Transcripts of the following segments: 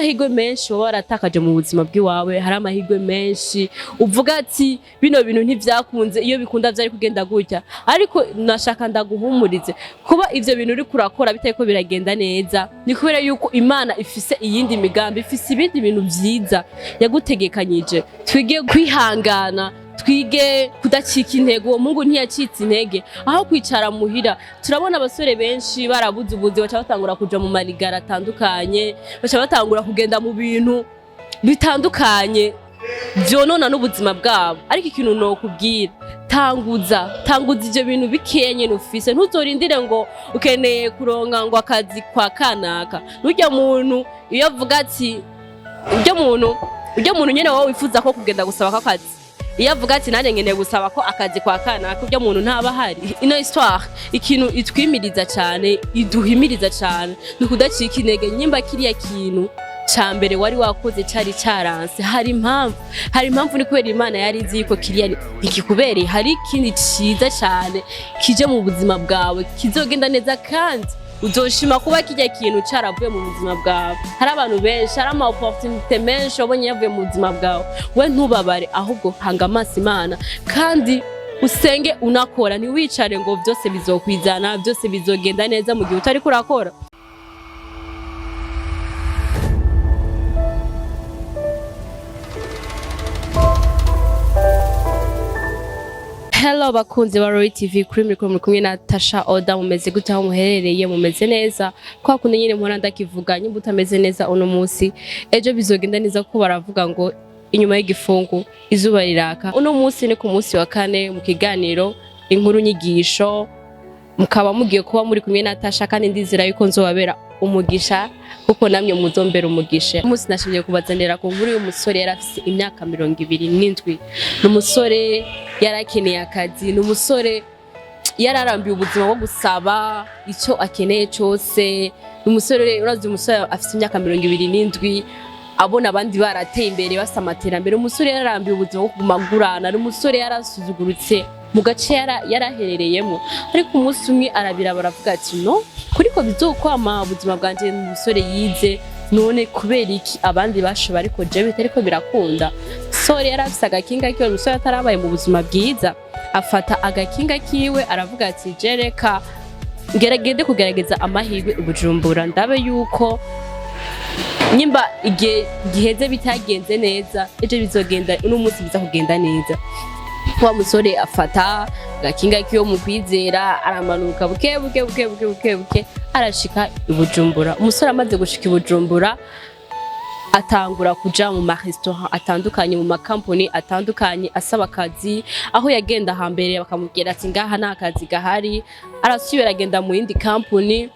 Amahirwe menshi waba waratakaje mu buzima bw'iwawe, hari amahirwe menshi uvuga ati bino bintu ntivyakunze, iyo bikunda vyari kugenda gutya. Ariko nashaka ndaguhumurize, kuba ivyo bintu uriko urakora bitariko biragenda neza ni kubera yuko Imana ifise iyindi migambi, ifise ibindi bintu vyiza yagutegekanyije. Twige kwihangana, twige kudacika intege. Uwo mungu ntiyacitse intege aho kwicara muhira. Turabona abasore benshi barabuze ubuzi, baca batangura kuja mu marigara atandukanye, baca batangura kugenda mu bintu bitandukanye vyonona n'ubuzima bwabo. Ariko ikintu nokubwira, tanguza, tanguza ivyo bintu bikeya nyene ufise. Ntuzorindire ngo ukeneye kuronka ngo akazi kwa kanaka. Nurya muntu iyo avuga ati urya muntu nyene wowe wifuza ko kugenda gusaba ko akazi, iyo avuga ati nanjye nkeneye gusaba ko akazi kwa kanaka, urya muntu ntaba ahari. Ino histoire ikintu itwimiriza cyane, iduhimiriza cyane, ni ukudacika intege. Nyimba kiriya kintu ca mbere wari wakoze cari caranse, hari impamvu, hari impamvu. Ni kubera Imana yari izi yuko kiriya ntikikubereye, hari ikindi ciza cyane kije mu buzima bwawe kizogenda neza, kandi uzoshima kuba kirya kintu caravuye mu buzima bwawe. Hari abantu benshi, hari ama opportunité menshi wabonye yavuye mu buzima bwawe. We ntubabare, ahubwo hanga amaso Imana kandi usenge unakora. Ntiwicare ngo byose bizokwizana, byose bizogenda neza mu gihe utariko urakora. Hello bakunzi ba Roy TV, kuri mikoro muri kumwe na Tasha Oda. Mumeze gute aho muherereye? Mumeze neza? Kwa kundi nyine mpora ndakivuga, nyimba utameze neza uno munsi, ejo bizogenda neza, kuko baravuga ngo inyuma y'igifungu izuba riraka. Uno munsi ni ku munsi wa kane mu kiganiro Inkuru Nyigisho, mukaba mugiye kuba muri kumwe na Tasha, kandi ndizera yuko nzobabera umugisha kuko namwe muzombera umugisha. Umunsi nashimye kubazanira ku nkuru y'umusore yari afise imyaka 27. Ni umusore yari akeneye akazi, ni umusore yari arambiye ubuzima bwo gusaba icyo akeneye cyose. Ni umusore, urazi umusore afise imyaka 27 abona abandi barateye imbere, basa amaterambere. Umusore yararambiye ubuzima bwo kugumagurana, ni umusore yarasuzugurutse mu gace yaraherereyemo. Ariko umunsi umwe arabiraba, aravuga ati no kuriko bizokwama ubuzima bwanje. Ni umusore yize, none kubera iki abandi bashoba ariko jewe bitariko birakunda? Umusore yari afise agakinga kiwe, umusore atarabaye mu buzima bwiza, afata agakinga kiwe aravuga ati je reka ngeragende kugerageza amahirwe i Bujumbura, ndabe yuko nyimba igihe giheze bitagenze neza, ejo bizogenda, uno munsi biza kugenda neza. Wa musore afata agakinga kiwe mu kwizera, aramanuka buke buke buke buke buke buke, arashika i Bujumbura. Umusore amaze gushika i Bujumbura atangura kuja mu marestaurant atandukanye, mu makampuni atandukanye, asaba akazi. Aho yagenda hambere bakamubwira ati ngaha nta kazi gahari. Arasubira agenda mu yindi kampuni,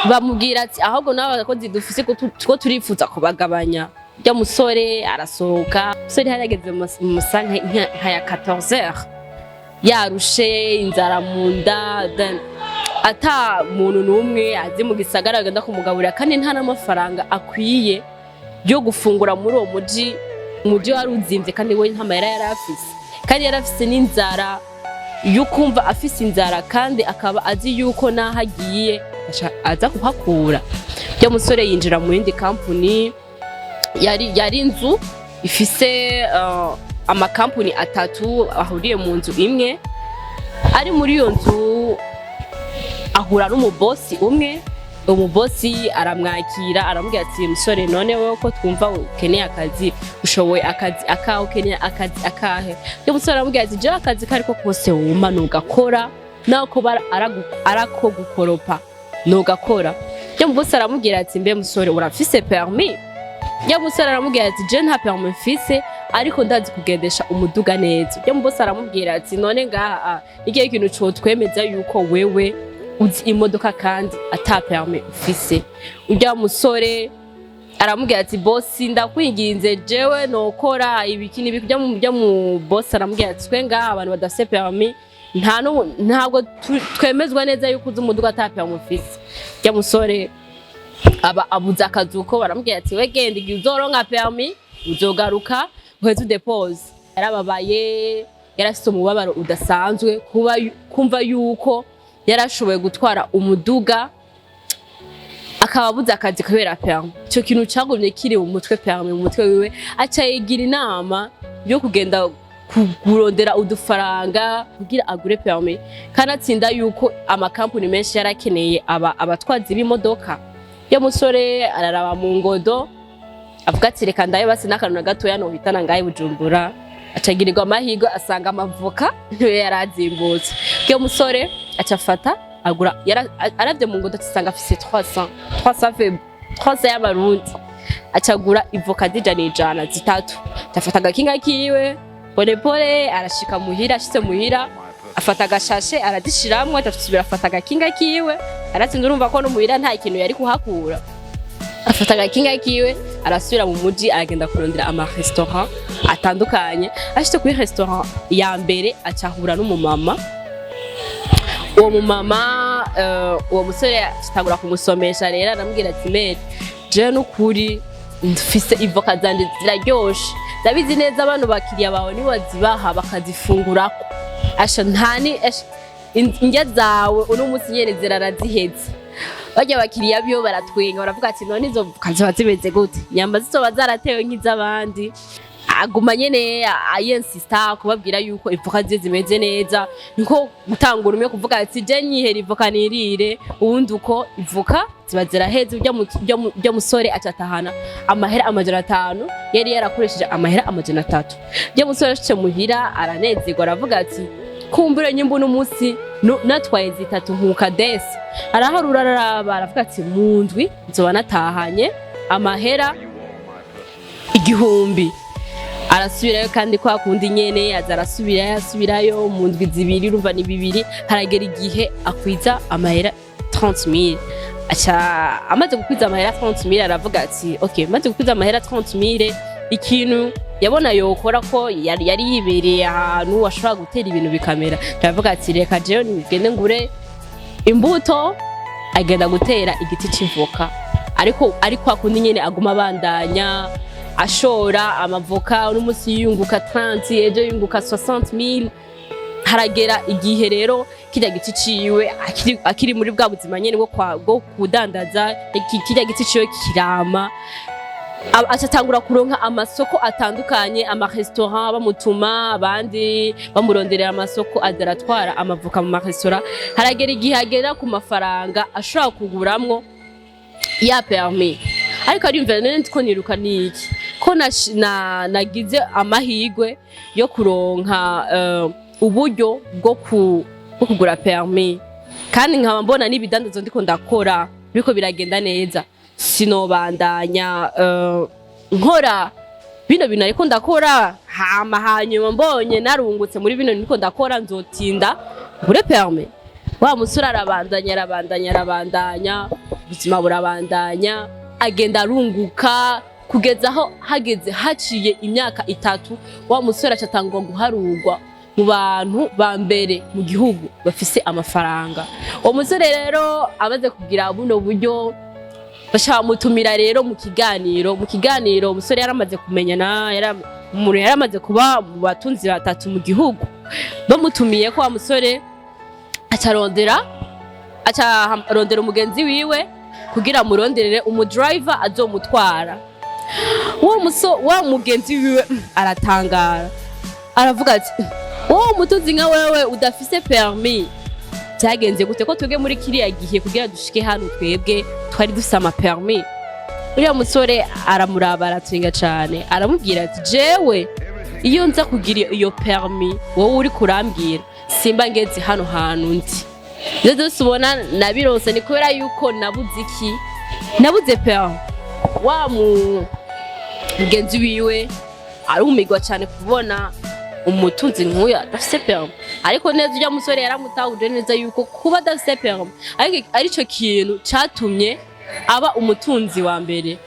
bamubwira ati ahubwo nawe abakozi dufise ko turifuza kubagabanya. Rya musore arasohoka. Umusore hari yageze mu masaha nka ya 14 heures, yarushe, inzara mu nda, then ata muntu n'umwe azi mu gisagara agenda kumugaburira, kandi nta n'amafaranga akwiye yo gufungura muri uwo muji. Umuji wari uzimvye, kandi we nta mahera yari afise, kandi yari afise n'inzara yo kumva afise inzara, kandi akaba azi yuko n'aho agiye aza kuhakura. Rya musore yinjira mu yindi kampuni, yari inzu ifise amakampuni atatu ahuriye mu nzu imwe. Ari muri iyo nzu ahura n'umubosi umwe. Umubosi aramwakira, aramubwira ati musore, none wowe ko twumva ukeneye akazi, ushoboye akazi akahe? Ukeneye akazi akahe? Uyu musore aramubwira ati jewe akazi kariko kose wuma nugakora, naho kuba arako gukoropa nugakora. Uyu mubosi aramubwira ati mbe musore, urafise permis? Ya musore aramubwira ati je nta permis mfise, ariko ndazi kugendesha umuduga neza. Ya mubosi aramubwira ati none ngaha igihe ikintu cotwemeza yuko wewe uzi imodoka kandi ata permis ufise? Urya musore aramubwira ati bosi, ndakwinginze, jewe nokora ibiki n'ibiki. Ujya mu bosi aramubwira ati twe ngaha abantu badafise permis ntabwo twemezwa neza yuko uzi umuduga ata permis ufise. Urya musore aba abuze akazi uko. Baramubwira ati we genda, igihe uzoronka permis uzogaruka uheze udepose. Yarababaye, yarafise umubabaro udasanzwe kuba kumva yuko yarashoboye gutwara umuduga. Akaba abuze akazi kubera permis. Ico kintu cagumye kiri mu mutwe, permis mu mutwe wiwe, aca yigira inama yo kugenda kurondera udufaranga kugira agure permis. Kanatsinda yuko amakampuni menshi yarakeneye aba abatwazi b'imodoka. Yo musore araraba mu ngodo, avuga ati: "Reka ndabe basi n'akantu na gatoya nohitana ngahe Bujumbura." Acagirirwa amahirwe, asanga amavoka niyo yari azimbutse. Yo musore aca afata agura. Aravye mu ngodo, asanga afise 300 300 300 y'amarundi. Acagura ivoka z'100 100 zitatu, afata agakinga kiwe pole pole, arashika muhira. Ashitse muhira, afata agashashe arazishiramwo, atasubira afata agakinga kiwe, aratsinda. Urumva ko no muhira nta kintu yari kuhakura. Afata agakinga kiwe, arasubira mu muji, aragenda kurondera ama restaurant atandukanye. Ashitse kuri restaurant ya mbere, acahura n'umumama. Uwo mumama, uwo musore atangura kumusomesha rero, aramubwira ati: "Mère, jewe n'ukuri mfise ivoka zanje ziraryoshe, ndabizi neza bano bakiriya bawe niwazibaha bakazifungurako, asha ntani asha indya zawe uno munsi nyene ziraraziheze." Barya bakiriya biyo baratwenga, baravuga ati: "None izo voka ziba zimeze gute? Nyamba zizoba zaratewe nk'iz'abandi?" Aguma nyene ayensista kubabwira yuko ivoka ziwe zimeze neza. Niko gutangura umwe kuvuga ati: "Je nyihera ivoka nirire." Ubundi uko ivoka ziba ziraheze. Urya musore acatahana amahera 500, yari yarakoresheje amahera 300. Urya musore ashitse muhira aranezerwa, aravuga ati: "Kumbure nyimba uno munsi natwaye zitatu nkuka desi." Araharura, araraba, aravuga ati: "Mu ndwi nzoba natahanye amahera 1000." Arasubirayo kandi kwa kundi nyene, aza arasubirayo, asubirayo mu ndwi 2, urumva ni 2. Haragera igihe akwiza amahera 30000. Aca amaze gukwiza amahera 30000, aravuga ati: "Okay, maze gukwiza amahera 30000." Ikintu yabona yokora, ko yari yibereye ahantu ashobora gutera ibintu bikamera, aravuga ati: "Reka jewe nigende ngure imbuto." Agenda gutera igiti c'ivoka, ariko ari kwa kundi nyene, aguma abandanya ashora amavoka. Uno munsi yunguka 30, ejo yunguka 60000. Haragera igihe rero kirya giti ciwe, akiri muri bwa buzima nyene bwo kudandaza, kirya giti ciwe kirama. Aca atangura kuronka amasoko atandukanye, amarestaurant bamutuma, abandi bamuronderera amasoko, aza aratwara amavoka mu marestaurant. Haragera igihe agera ku mafaranga ashobora kuguramwo ya permis. Ariko ariyumvira: "None ko niruka niki, ko nagize amahirwe yo kuronka uburyo bwo kugura permis, kandi nkaba mbona n'ibidandazo ndiko ndakora biriko biragenda neza, sinobandanya nkora bino bintu ariko ndakora, hama hanyuma mbonye narungutse muri bino ndiko ndakora, nzotinda ngure permis?" Wa musore arabandanya, arabandanya, arabandanya, ubuzima burabandanya, agenda arunguka kugeza aho hageze haciye imyaka 3, wa musore acatangwa guharurwa mu bantu ba mbere mu gihugu bafise amafaranga. Uwo musore rero amaze kugira buno buryo, bashaka bamutumira rero mu kiganiro. Mu kiganiro, umusore yaramaze kumenyana, umuntu yaramaze kuba mu batunzi batatu mu gihugu. Bamutumiye ko, wa musore acarondera umugenzi wiwe kugira amuronderere umudriver azomutwara. Uwo muso wa mugenzi wiwe aratangara, aravuga ati: "Wowe umutunzi nka wewe udafise permis, byagenze gute, ko twebwe muri kiriya gihe kugira dushike hano twebwe twari dufise ama permis?" Uriya musore aramuraba, aratwenga cane, aramubwira ati: "Jewe iyo nza kugira iyo permis wowe uri kurambwira, simba ngeze hano hantu ndi. Ivyo vyose ubona nabironse ni kubera yuko nabuze iki? Nabuze permis." Wa mu mugenzi wiwe arumirwa cyane kubona umutunzi nk'uyu adafise permis. Ariko neza ujya musore yaramutahuje neza yuko kuba adafise permis ariko arico kintu catumye aba umutunzi wa mbere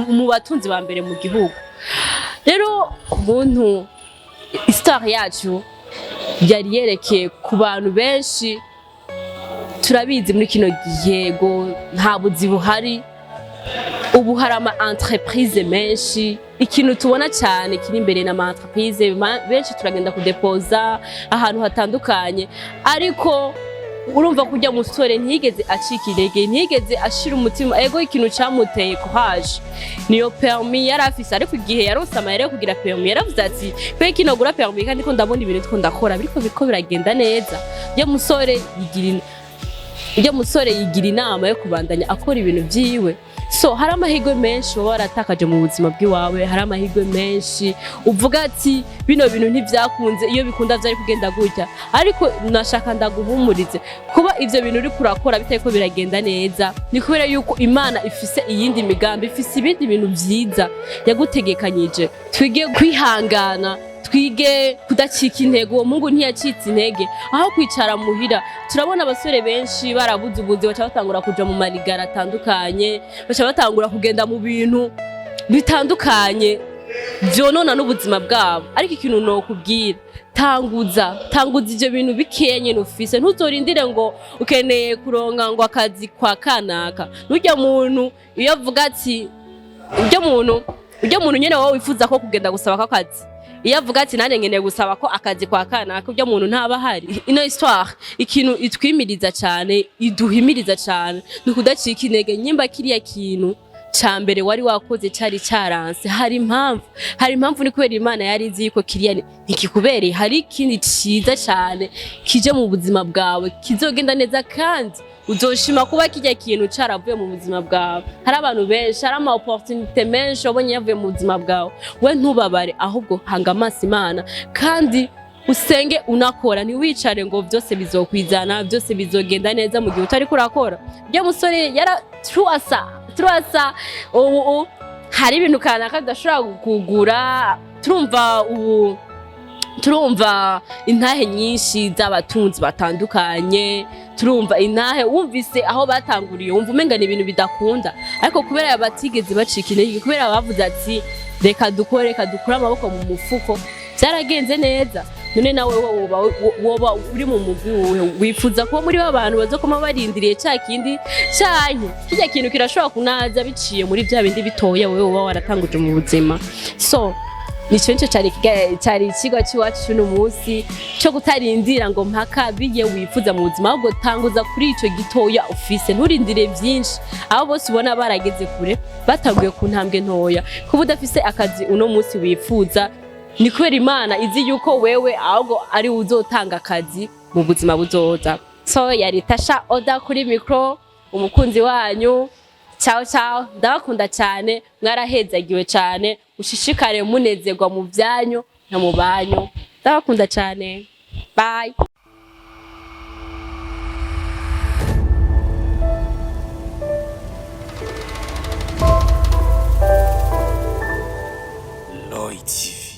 mu batunzi ba mbere mu gihugu. Rero muntu, histoire yacu yari yerekeye ku bantu benshi. Turabizi muri kino gihe ngo nta buzi buhari, ubu hari ama entreprise menshi. Ikintu tubona cyane kiri imbere na ama entreprise benshi, turagenda kudepoza ahantu hatandukanye, ariko Urumva ko ujya musore ntiyigeze acika intege, ntiyigeze ashira umutima. Ego, ikintu camuteye courage niyo permis yari afise, ariko igihe yaronse amahera yo kugira permis yaravuze ati: "Kubera kino gura permis kandi ko ndabona ibintu ndiko ndakora biriko biragenda neza." Ujya musore yigira inama yo kubandanya akora ibintu vyiwe. So hari amahirwe menshi waba waratakaje mu buzima bw'iwawe, hari amahirwe menshi uvuga ati: "Bino bintu ntibyakunze, iyo bikunda vyari kugenda gutya." Ariko nashaka ndaguhumurize, kuba ivyo bintu uriko urakora bitariko biragenda neza ni kubera yuko Imana ifise iyindi migambi, ifise ibindi bintu vyiza yagutegekanyije. Twige kwihangana, twige kudacika intege. Uwo mungu ntiyacitse intege. Aho kwicara muhira, turabona abasore benshi barabuze ubuzi, baca batangura kuja mu marigara atandukanye, baca batangura kugenda mu bintu bitandukanye vyonona n'ubuzima bwabo. Ariko ikintu nokubwira, tanguza, tanguza ivyo bintu bikeya nyene ufise. Ntuzorindire ngo ukeneye kuronka ngo akazi kwa kanaka. Nurya muntu iyo avuga ati, urya muntu nyene wowe wifuza ko kugenda gusaba ko akazi, iyo avuga ati: "Nanjye nkeneye gusaba ko akazi kwa kanaka," urya muntu ntaba ahari. Ino histoire ikintu itwimiriza cyane, iduhimiriza cyane, ni ukudacika intege. Nyimba kiriya kintu ca mbere wari wakoze cari caranse, hari impamvu, hari impamvu. Ni kubera Imana yari izi yuko kiriya ntikikubereye, hari ikindi ciza cane kije mu buzima bwawe kizogenda neza, kandi uzoshima kuba kirya kintu caravuye mu buzima bwawe. Hari abantu benshi, hari ama opportunité menshi wabonye yavuye mu buzima bwawe. We ntubabare, ahubwo hanga amaso Imana kandi usenge unakora. Ntiwicare ngo byose bizokwizana, byose bizogenda neza mu gihe utariko urakora. Urya musore yara turasa turasa ubu hari ibintu kanaka tudashobora kugura. Turumva ubu, turumva intahe nyinshi z'abatunzi batandukanye, turumva intahe. Wumvise aho batanguriye wumva umenga ni ibintu bidakunda, ariko kubera batigeze bacika intege, kubera bavuze ati: "Reka dukore, reka dukure amaboko mu mufuko," byaragenze neza. None nawe woba uri mu mugwi wuhe? Wifuza kuba muri ba bantu bazokoma barindiriye ca kindi, canke kirya kintu kirashobora kunaza biciye muri bya bindi bitoya wewe uba waratanguje mu buzima? So nico cari ikigwa c'iwacu c'uno munsi, co kutarindira ngo mpaka biye wifuza mu buzima, ahubwo tanguza kuri ico gitoya ufise, nturindire vyinshi. Abo bose ubona barageze kure batanguye ku ntambwe ntoya. Kuba udafise akazi uno munsi wifuza ni kubera Imana izi yuko wewe ahubwo ari uzotanga akazi mu buzima buzoza. So yari Tasha Oda kuri micro, umukunzi wanyu. Ciao ciao, ndabakunda cyane, mwarahezagiwe cyane. Ushishikare munezerwa mu byanyu no mu banyu. Ndabakunda cyane, bye. Lloyd TV.